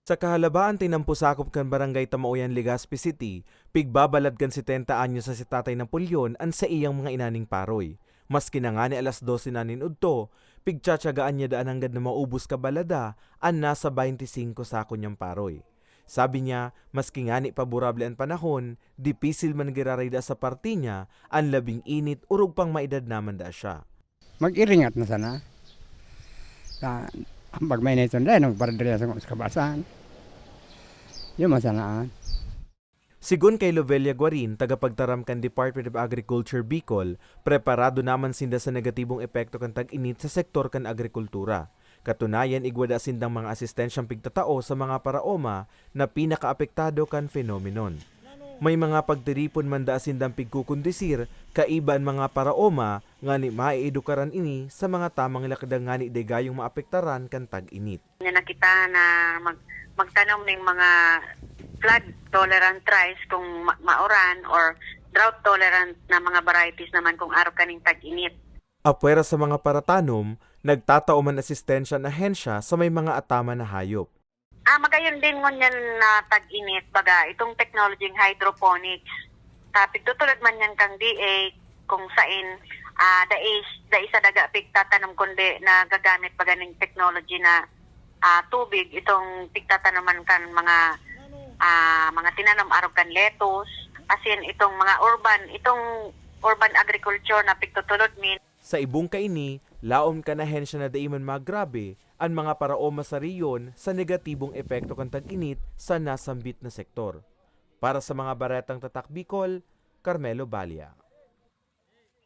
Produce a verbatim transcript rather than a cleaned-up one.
Sa kahalabaan tinampo sakop kan Barangay Tamaoyan, Legazpi City, pigbabalad kan setenta anyos na si Tatay Napoleon an saiyang mga inaning paroy. Maski na ngani alas dose na nin udto, pigtsatsagaan niya daan nanggad na maubos kabalada an nasa baynte singko sako niyang paroy. Sabi niya, maski ngani paborable an panahon, dipisil man giraray daa sa parte niya an labing init, orog pang maedad naman daa siya. Mag-iringat na sana. Sa, pag may naiton dahil, nagparadriya sa, sa kabasan. Yun, masanaan. Sigon kay Lovelia Guarin, tagapagtaram kan Department of Agriculture Bicol, preparado naman sinda sa negatibong epekto kan tag-init sa sektor kan agrikultura. Katunayan, igwa daa sindang mga asistensyang pigtatao sa mga paraoma na pinakaapektado kan phenomenon. May mga pagtiripon man daa sindang pigkukondisir kaiba an mga paraoma, ngani maeedukaran ini sa mga tamang lakda ngani dai gayong maapektaran kan tag-init. Nga na kita na mag-, magtanom ning mga flood tolerant rice kung ma-, mauran, or drought tolerant na mga varieties naman kung arog kaning tag-init. Apwera sa mga paratanom, nagtatao man asistensya an ahensya sa may mga ataman na hayop. Ah, magayon din ngunyan na tag-init, baga, itong technology ng hydroponics. Ah, pigtutulod man yan kang D A, kung sain, ah, dai, dai sa daga pigtatanom, kundi nagagamit pa ganing technology na, ah, tubig, itong pigtatanuman kan mga, ah, mga tinanom arog kan lettuce, asin itong mga urban, itong urban agriculture na pigtutulod mi. Sa ibong kaini, laom kan ahensya na dai man magrabe an mga paraoma sa rehiyon sa negatibong epekto kan tag-init sa nasambit na sektor. Para sa mga baretang Tatak Bicol, Carmelo Balia.